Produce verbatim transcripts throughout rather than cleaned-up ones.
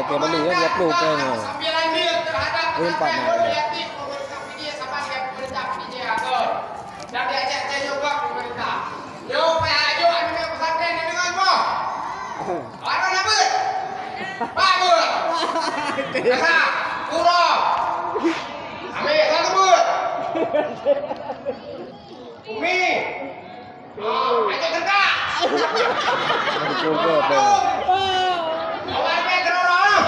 Oke, balik ya, tiga puluh peng. Sambilan mil terhadap. Ini empat, nah, ada. Dan diajak saya juga pemerintah. Yo, payah ajo aneuk pesantren ni dengan boh. Orang nak buat? Pak buat. Kata, kurang. Ambil satu buat. Umi. Ah, ayo tegak. Aduh, coba, Bang. Awak ni terorong.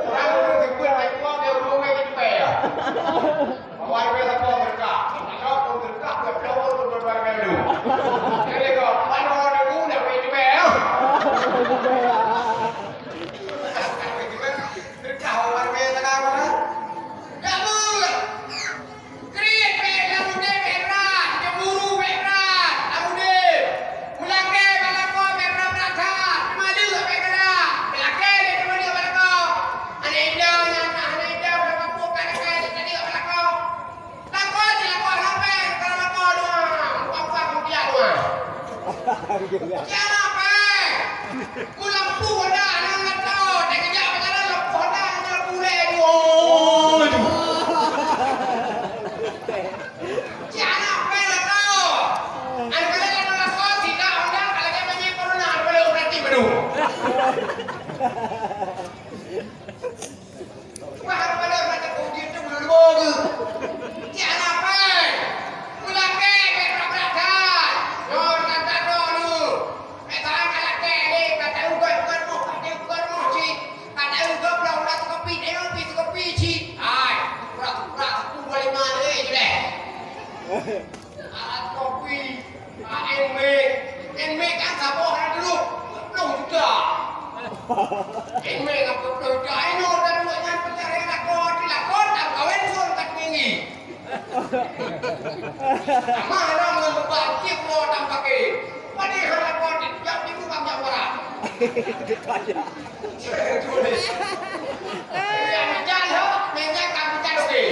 Orang tu tipu, tipu, dia urung, dia tipu, ya. Lakoe cit lakoe hana péng, kalau lakoe doang, muka-muka mulia doang. Siapa péng? Ku lampu Honda hana lakoe, dan kejap pacaran lampu Honda hana lampu lé dua. Siapa péng lakoe? An kalian hana lakoe, tidak Honda, kalau dia menyimpan Honda, ada pada operasi baru. Wah, pada mata kau dia tu belum bodoh. Tiada apa. Pulangke, berabrak dah. Nyor kata dulu. Mereka akan laki ni, kata ugon, ugon moh, kata ugon moh cik. Kata ugon belum nak kopi, tengok pi kopi cik. Hai, pura-pura sepuluh dua lima ni je deh. Alat kopi, ah, Nmax. Nmax kan saboh hana dulu, dua puluh juta. Nmax dua puluh juta. Inoe dan buat nyan peucari lakoe, di lakoe, tak kawin suruh tak tinggi. Sama ada ngon beban cip lo tak pakai. Padahal lakoe di tiap minggu bang jam berapa? Yang jalan, yang jalan, kamu cari.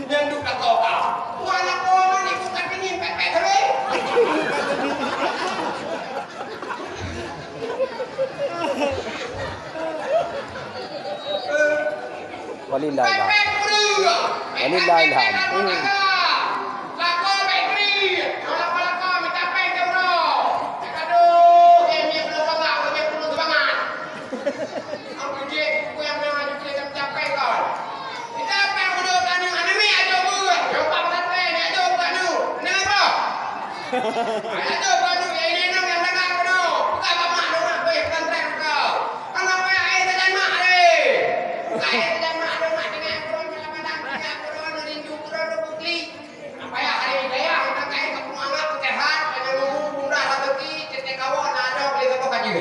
Nyan duek lakoe ka. Wah, lakoe ni bukan bini pepet sabe. Walillahilhamd. Pepet pura. Walillahilhamd. Lakoe bateri. Lakoe-lakoe minta peng ke uroe. Aduh, dia punya belum semangat, dia punya belum semangat. Aku cek, aku yang nak maju, kita mencapai kau. Kita akan duduk anu, anu mi aja buat. Nampak pesantren, aja buat anu. Kenapa? Aja buat anu, ya ini nang yang dengar kau. Bukan bapak dengar, weh, pesantren kau. Kalau kau yang air tekan mak, eh. Bukan air tekan mak, dengar, dengar, kurang dalam padang, dengar, kurang rindu, kurang rindu, klik. Payah hari hidayah, kita kain kampung anak, sehat, panjang umur, murah rezeki, cetek kawan, na ada beli satu kaji.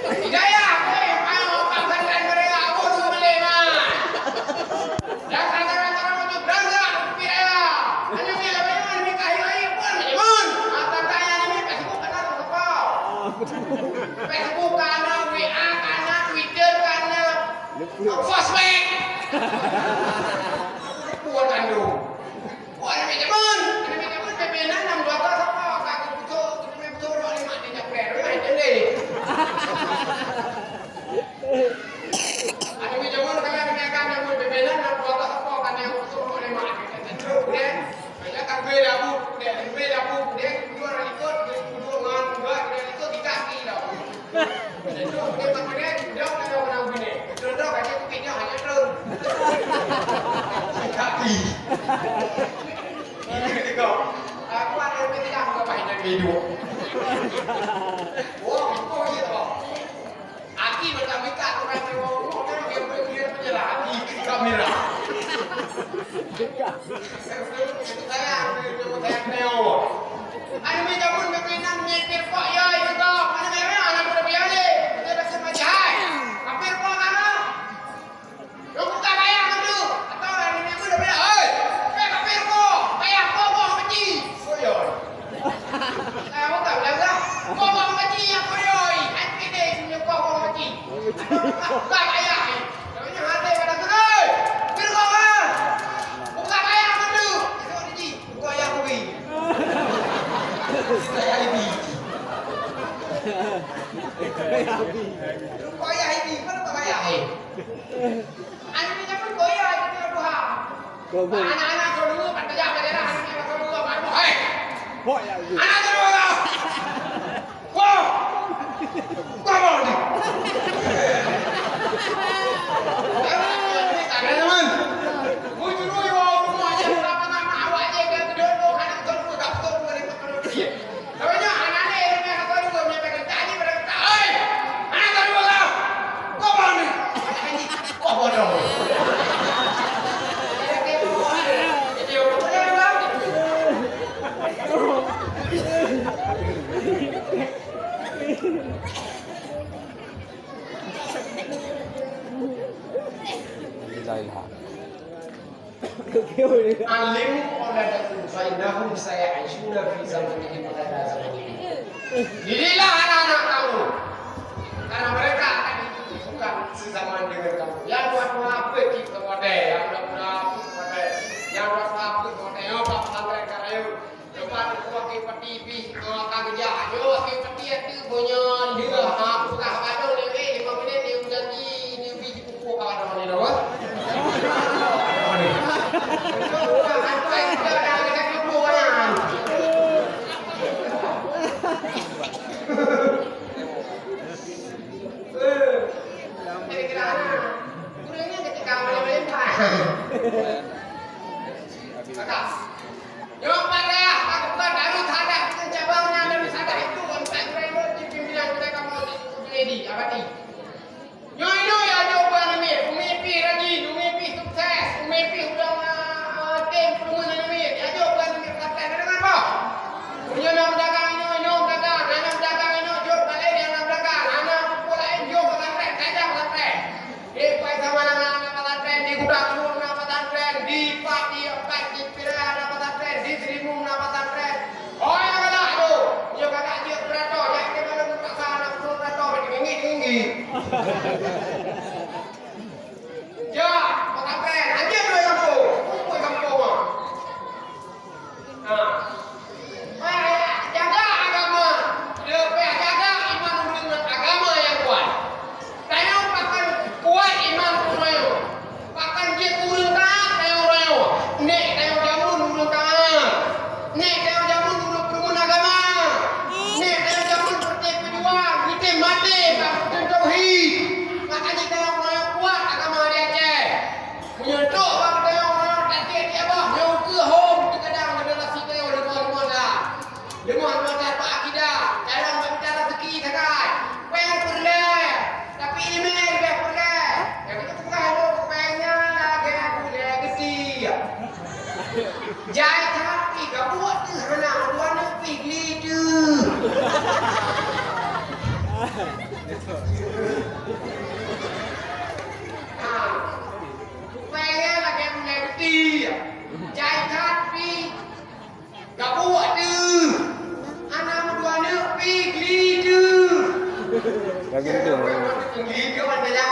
Hidayah, eh, mau makan dan mereka, aku dulu beli, Mak. Dan antara-antara untuk berangkat, untuk hidayah. Hanya dia, bagaimana nikah ini, pun, pun. Apa tanya ini, kasih bukan apa. Facebook ka na, W A ka na, Twitter ka na, Facebook. Buat anu. Buat aneuk jameun, aneuk jameun bebe nan nam dua belas apa ka kutuk, kutuk buto lima di japret, weh, jadi. Aneuk jameun ka na, aneuk jameun bebe nan nam dua belas apa ka na kutuk lima di japret, weh. Hanya kan beda bu, dia beda bu, dia dua orang ikut, dia dua orang dua, dia ikut tiga kilo. Itu dia tak boleh, dia tak ada orang gini. Contoh kaki tu kayaknya hanya terus. Kaki. Ini kau. Aku ada yang bilang kau main dan hidup. Wah, kau gitu. Aki macam minta orang nyewa rumah, orang yang boleh melihat penyelam. Aki kamera. Itu saya, itu saya nyewa. Ada macam pun pimpinan nyetir kok, ya, itu kok. Mana memang anak muda biar deh. Kita dah kena jahai. Hampir kok mana? Lu buka bayang tu. Atau ada ni pun dah bilang, "Hei, eh, hampir kok. Bayang kok, kok, kecil." Oh, ya. Eh, bukan bilang dah. Kok, kok, kecil yang kau yoi. Hati deh, punya kok, kok, kecil. Bukan ayah ni. Namanya hati pada tu, "Hei, hampir kok, kan?" Buka bayang tu. Itu kecil. Bukan ayah kau, Payah ibi. Payah ibi. Mana payah, eh? Aneuk nyan pun boya, jadi Tuha. Goblok. Anak-anak keudua, pat tajak bak daerah, aneuk nyan keudua, baru, "Hei! Hok ya, Yu. Anak keudua lah! Wah! Wah, mau ni!" Jangan, jangan, jangan, jangan. Bujurui, wah, rumah je, orang anak awak je, dia duduk, anak keudua, tak betul, dua ribu dua puluh tiga. Tapi nyoe aneuk lé, aneuk lé, aneuk lé, aneuk lé, aneuk lé, "Hei! Aneuk lé, aneuk lé! Kok bodoh ni? Kok bodoh ni?" Alaikum auladakum fa innahum saya'ishuna fi zamanihim wa la zamanihim. Didiklah anak-anak kamu, karena mereka akan hidup di bukan sezaman dengan kamu. Nyang tuha-tuha peuet cit keu watèe, nyang muda-muda peuet keu watèe, nyang tuha-tuha peuet keu watèe, nyoe bak pesantren ka rayeuk. Leupah teungku akhé pati pih, eh, ka geujak. Nyoe akhé pati ateueh, meunyoe lheueh, ha, peugah bak lôn, lewat lima menit, neujanji, neubri sipupuk bak lôn, nyoe, eh. Eh, kira-kira, kurangnya ketika boleh-boleh, Kakak. Nyoe pada aku bukan baru sadah kita cabang na dari sadah itu, empat ribu di pimpinan kita kamu di Lady Abadi. Nyoe, nyoe ya jok ban Amir, Umi Pi rajin, Umi Pi sukses, Umi Pi udang, ah, tem perumahan Amir, ya jok ban Amir kata dengan apa? Punya nak dagang nyoe, nyoe dagang, anak dagang nyoe, jok balik dia nak dagang, anak pupuk lain jok pesantren, saja pesantren. Di Pai Samalanga na pesantren, di Kuta Krueng na pesantren, di Pati Empat, di Pira na pesantren, di Serimbung na pesantren. Oh, nyang galak tu, nyoe galak jeuet berato, nyang di Balong Pasar na puluh berato, di Minggi, di Minggi. Ya, pesantren, anjing tu yang tu, kumpul kampung ah. Ha. Payah jaga agama, leubeh jaga iman ureueng ngon agama nyang kuat. Tanyoe pakon kuat iman ureueng, pakon jeuet ureueng taat tanyoe uroe nyoe. Nek tanyoe jameun ureueng taat, nek tanyoe jameun ureueng peureumeun agama, nek tanyoe jameun peureté peujuang, peureté maté bak peureumeun tauhid. Makajih tanyoe uroe nyoe kuat agama di Aceh. Meunyoe trok bak geutanyoe, meunyoe tatie tiep boh, nyoe keuh hom teugadang generasi tanyoe leumah-leumah that. Leumah-leumah that bak akidah, dalam bak mita raseuki sagai. Péng peureulèe, tapi ileumèe leubeh peureulèe. Nyang keuneuk peugah lôn, péng nyan lagèe gulèe geuti. Jai that pih gabuek teuh hana, dua neuk pih gli teuh. Ha. Supaya lagèe gulèe geuti. Jai that pih gabuek teuh. Aneuk dua neuk pih gli teuh. Lagi tu. Gli teuh mana ya?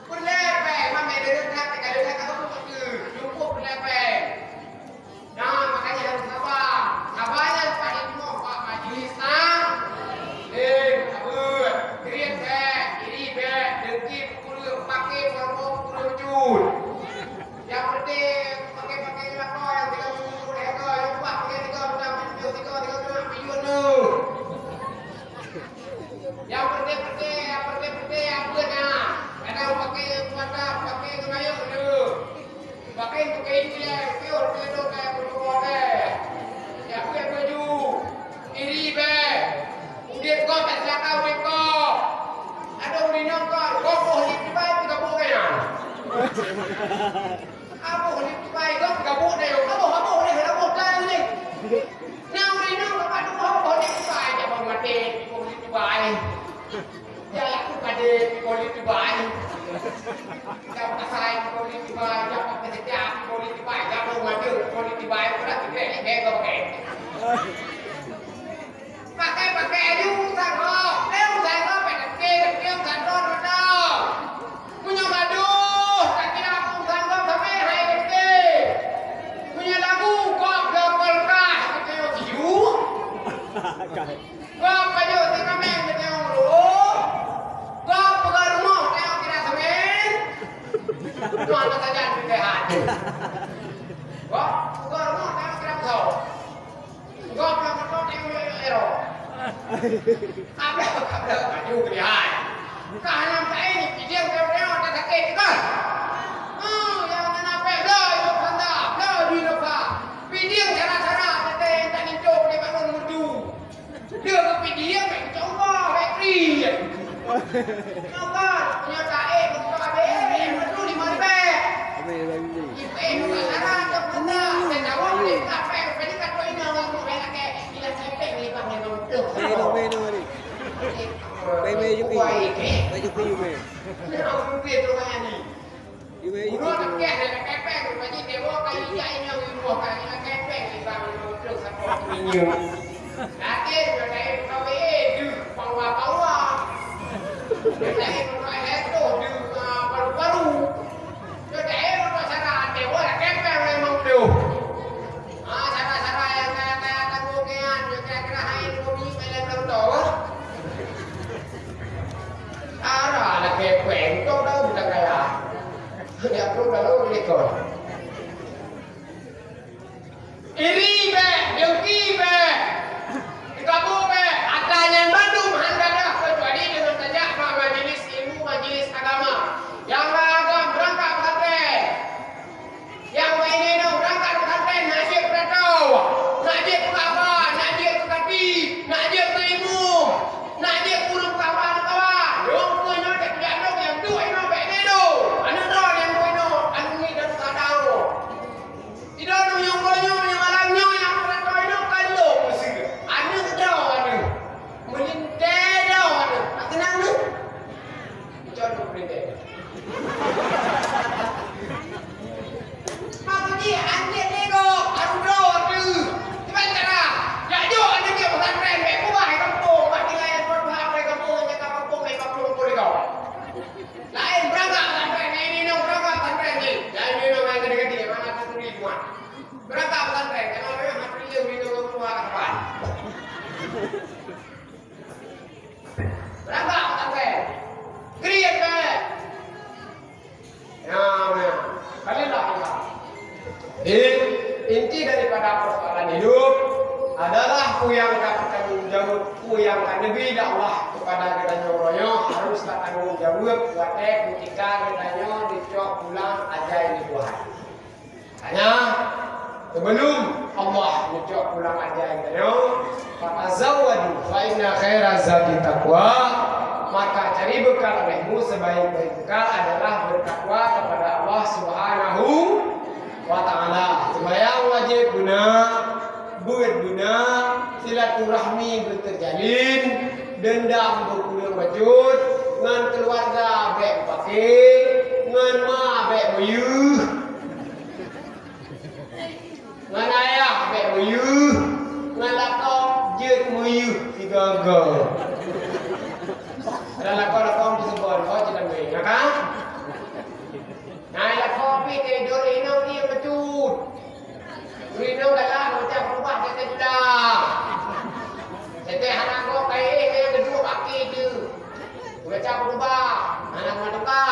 Peureulèe péng, man lé deungon that, ka lheueh that ka gabuek teuh. Cukup peureulèe péng. Nah, makanya harus sabar. Sabar nyan paling moh bak majelis taklim. Sabeut. Kriet bèk, iri bèk, dengki peukureueng, paké peurumoh peukureueng bacut. Nyang peureté paké-paké lakoe nyang tiga puluh lhèe ekor, nyang pat paké tiga puluh enam, tiga puluh tiga, tiga puluh enam, piyôh nyoe. Nyang peureté-peureté, nyang peureté-peureté, nyang peuet Gob pajoh teukameng geuteuong luwuh, gob peugah rumoh teuong kira semen, nyoe hana sajan pikeran. Gob peugah rumoh teuong kira peusau. Gob na moto teuong ero. Kabla, kabla, maju keulihan. Ka hana meukaén, pidieng teuong-teuong, tak sakét, kan? Ah, nyang hana pèng, bloe inoe Honda, bloe inoe Innova. Pidieng cara-cara, teuntèe nyang tak ngintok lé bangon merdu. Dia keupidieng, insya Allah, bèk kri. Insya Allah, nyoe taék, beutôi abéh, beutôi lima ribèe. Abéh lagi. Ipéh bukan syarat, tak pernah. Dan awak boleh tak payah, bukan ni tak tahu ini orang tu, bèk lakèe. Bila saya pèh, ni bang, memang betul. Menu, menu hari. Menu, menu, menu. Menu, menu. Ni orang tu, dia tu, orang ni. Uroe teuka, na kepeng, Pak Haji, deungoe ka ijak inong i rumoh ka, na kepeng, i bang, i bang, trok sapo minyeuk. Lakèe, na dayeuh kawé, deuh, pawa-pawa. Na dayeuh, na dayeuh, deuh, ah, paru-paru. Na dayeuh, na cara, deungoe, na kepeng, memang deuh. Ah, cara-cara nyang kaya-kaya tanggong nyan, nyang kira-kira hai lima minyeuk, main dalam motor. Ara lakèe pèng, kau tahu budak kaya. Dia pun tahu rekod. Iri bèk, dengki bèk, dikabu bèk, ata nyan bandum han gadoh keucuali deungon tajak bak majelis ilmu, majelis agama. Nyang agam beurangkat pesantren. Nyang laén inong beurangkat pesantren, nak jeuet peuratoe, nak jeuet keu kaba, nak jeuet keu khatib, nak jeuet keu imum, nak jeuet keu ureueng kawan-kawan. Lôn keu nyoe teupeujak lôn nyang duek inong bèk nedo. Aneuk droe nyang duek inong, aneuk miet dan sadang. Sidroe nyang meunyoe, nyang malam nyoe nyang peuratoe inong ka lôn meuseue. Aneuk droe aneuk. Meulintèe droe aneuk. Ka keunong neuh? Icok lôn meulintèe. Maksud jih, anjing nego, aduh, aduh. Kiban cara, jak jok anjing jok pesantren, bèk keubah di kampung, bah tinggai di kampung, di kampung, di kampung, di kampung, di kampung. Laén beurangkat pesantren, nyang inong beurangkat pesantren jih. Nyang inong nyang gede-gede, mana ka turi tuan. Beurangkat pesantren, jangan payah mati lé inong keluar kapan. Beurangkat pesantren. Kriet bèk. Ya, ya. Kalilah, ya. Jadi, inti daripada persoalan hidup adalah peue nyang ka tanggung jaweueb, peue nyang ka neubri lé Allah kepada geutanyoe uroe nyoe harus tatanggong jaweueb watèe keutika geutanyoe neucok pulang ajai nibak Tuhan. Hanya, sebelum Allah neucok pulang ajai geutanyoe, "Fatazawwadu fa inna khaira zadi taqwa," maka cari bekal olehmu, sebaik-baik bekal adalah bertakwa kepada Allah Subhanahu wa Ta'ala. Seumayang wajéb beuna, beuet beuna, silaturahmi beuet teujalin, deundam beukureueng bacut, ngon keuluwarga bèk paké, ngon ma bèk meuyeuh. Ngon ayah bèk meuyeuh, ngon lakoe jeuet meuyeuh sigoe-goe. Dan lakoe-lakoe meuseubon, oh, cit lagèe nyan, kan? Nah, lakoe pih teuh dot inong ié bacut. Inong galak macam berubah teuh jula. Teuh hana gob kayèe, kayèe keudua kaki jeuet. Baca khutbah, hana meutuka.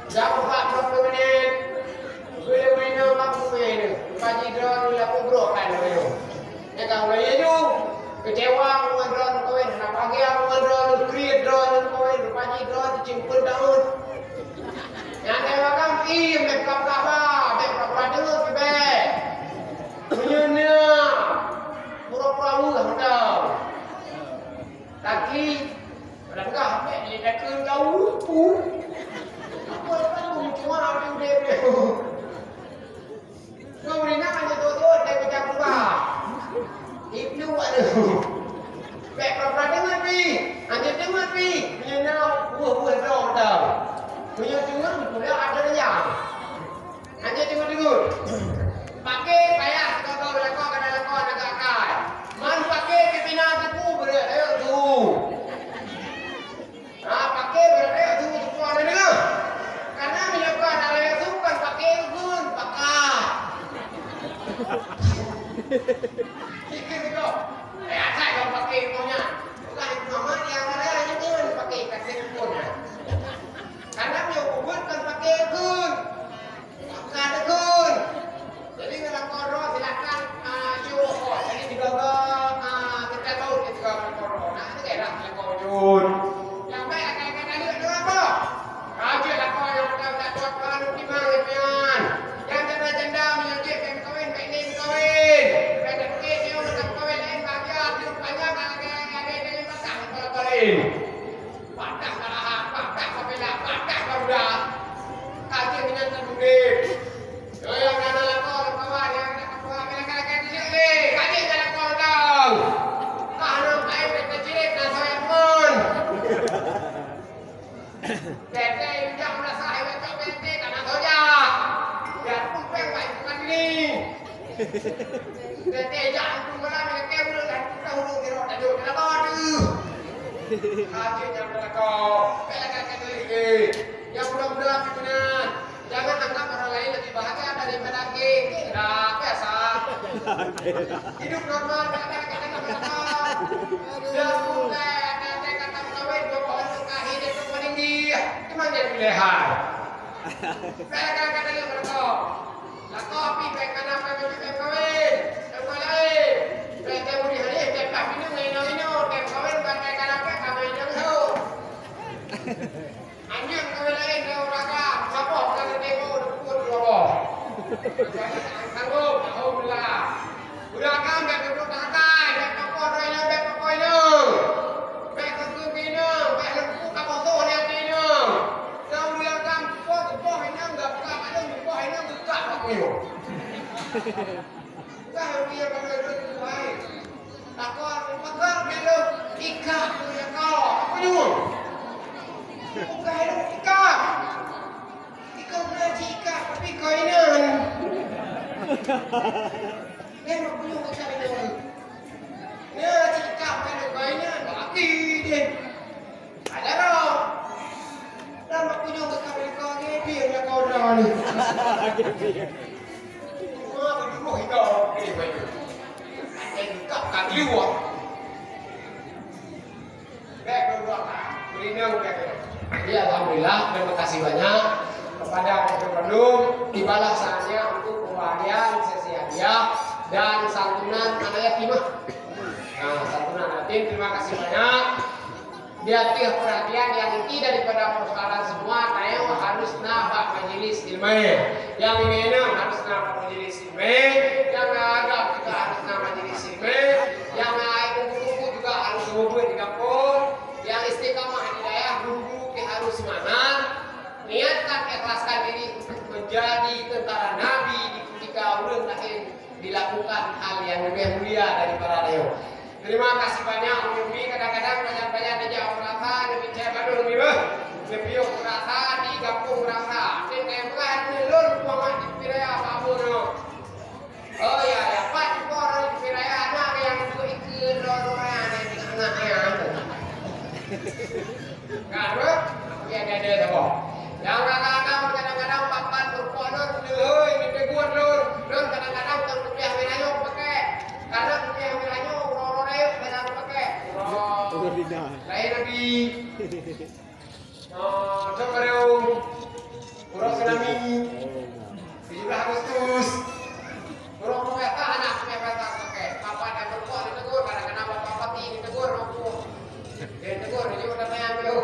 Baca khutbah dua puluh menit. Beuleumèe nyoe mak beuleumèe nyoe. Pagi droeneuh laku brok kan nyoe. Nyan ka ulèe nyoe. Keucewa ngon droeneuh kawén, hana bahagia ngon droeneuh, kriet droeneuh kawén, pagi droeneuh cimpeuen daun. Nyan keuh makam iem, bèk pura-pura ba, bèk pura-pura deungö keu bèk. Meunyoe na pura-pura weueh mantong. Kaki, pada peugah, "Bèk lé takheun kau, Pu." Apa yang kamu cuma ada udép dia? Kau beri nama dia tu, tu, dia macam peugah. Ibnu ada. Bèk pura-pura deungö pi. Anjing deungö pi. Meunyoe na buah-buah droe tau. Meunyoe deungö, pula ada yang. Hana deungon-deungon. Paké payah sigoe-goe lakoe, kana lakoe aneuk akai. Man paké pimpinan suku beureuk rayeuk su. Ha, paké beureuk rayeuk su, su aneuk deungon. Karena meunyoe kon aneuk rayeuk su, kon paké gun, pakah. Pikir sigoe. Teuntèe jak hantu malam, nyang kèe ureueng hantu ka ureueng sidroe tajok. Kenapa tu? Hajat nyang beulakèe. Pèk lagèe kata lé. Nyang muda-muda pih meunan. Jangan anggap orang lain lebih bahagia daripada kita. Biasa. Hidup normal, jangan kata-kata. Dan bukan ada kata pegawai dua puluh tahun terakhir dia tu meninggi. Memang dia pilihan. Pèk lagèe kata lé. Lakoe pih bèk kana pèng meucit bèk kawén. Teuma laén. Bèk teuh budi hadih, bèk pah minong ngon inong-inong, bèk kawén bak bèk kana pèng ka meuinong ho. Anjeung kawén laén ngon ureueng agam, saboh ka teudeungoe deupot dua boh. Jadi, sanggob, alhamdulillah. Ureueng agam bèk peuduek teuhatai, bèk pakoe droe inong, bèk pakoe inong. Bèk keukeue keu inong, bèk leumpuk ka boh soh lé até inong. Nyang mulia agam, po teupoh inong, geupeugah padum teupoh inong, geukak bak kuyueng. Bukan mulia agam lôn tuai. Takwa, pakar keu lôn, ikak mulia kau. Apa nyoe? Bukan lôn ikak. Ikau na jikak, tapi kau inan. Memang punya macam itu. Na jikak pada kau inan, laki dia. Ada roh. Nama punya kau kami kau ni, biar dia kau dah ni. Semua berdua itu. Ada jikak kat luar. Jadi, alhamdulillah, terima kasih banyak kepada Pak Gubernur. Tibalah saatnya untuk pembagian sesi hadiah dan santunan anak yatim. Nah, santunan yatim, terima kasih banyak. Di atas perhatian yang inti daripada persoalan semua, tayo harus na bak majelis ilmu. Yang ini harus na bak majelis Mé, nyang na agam juga harus na majelis ilmu, nyang na guru-guru juga harus meubeuet di gampông, nyang istiqamah di dayah guru-guru pih harus seumangat. Niatkan ikhlaskan diri untuk menjadi tentara Nabi di ketika ureueng laén dilakukan hal nyang leubeh mulia daripada nyoe. Terima kasih banyak, Umi. Kadang-kadang banyak-banyak dijak merasa, lebih cek baru, Umi, beuh. Lebih merasa di gampông merasa. Dan saya bukan lôn Muhammad di Piraya Babu nyoe. Oh ya, ya, Pak, di Piraya anak yang untuk ikut lôn rumah ni, anak yang. Ka, beuh? Tapi ada-ada saboh. Nyang kadang-kadang, kadang-kadang papan beurukok lôn, leuhôi, ditegur lôn. Lôn kadang-kadang tang kupiah mirah nyoe pakèk. Karena kupiah mirah nyoe, uroe-uroe rayeuk kadang pakèk. Uroe. Uroe Rina. Lahé Nabi. Oh, Cok Bareu. Uroe tsunami. Tujuh belas Agustus. Ureueng peugah anak, peugah basa pakai. Papa dah berkuah ditegur, kadang-kadang bapak pati ditegur, mampu. Dia ditegur, dia juga tanya dulu.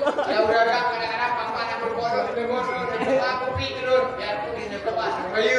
Ya udah, udah, kadang-kadang papa dah berkuah dulu, ditegur dulu, dia coba kopi dulu, biar kopi dia coba, supaya.